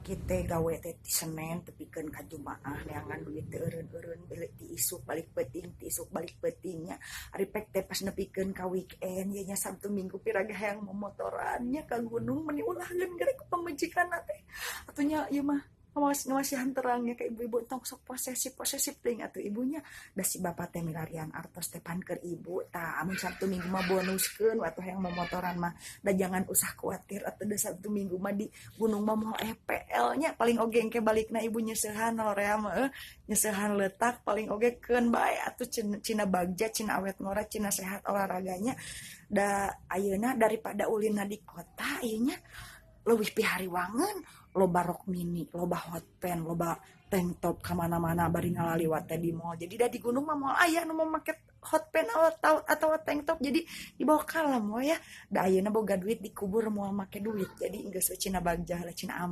Salaki teh gawe teh ti Senen tepikeun ka Jumaah, neangan duit teh eureun-eureun, balik ti isuk balik peuting, ti isuk balik peuting nya. Ari pek teh pas nepikeun ka weekend ye nya, Sabtu Minggu, piraga hayang momotoran nya ka gunung, meni ulaheun gere ku pamajikanna teh. Atuh nya ieu mah ngawas ngawasihan terang nya ka ibu-ibu, tong sok posesif posesif teuing atuh ibunya, da si bapak teh milarian artos teh pan keur ibu. Tah, amun Sabtu Minggu mah bonuskeun atuh hayang momotoran mah, da jangan usah kuatir atuh, da Sabtu Minggu mah di gunung mah moal EPL nya. Paling oge engke balikna ibu nyeusehan lorea mah, nyeusehan leutak paling oge, keun bae atuh, cina bagja, cina awet ngora, cina sehat olahraganya. Da ayeuna daripada ulinna di kota ieu nya leuwih pihariwangeun, loba rok mini, loba hot pants, loba tank top kamana-mana bari ngalaliwat teh di mall. Jadi da di gunung mah moal aya nu mau make hot pants atau tank top, jadi dibawa kalem we ya. Da ayeuna boga duit dikubur moal make duit, jadi geus we cina bagja heula, cina aman.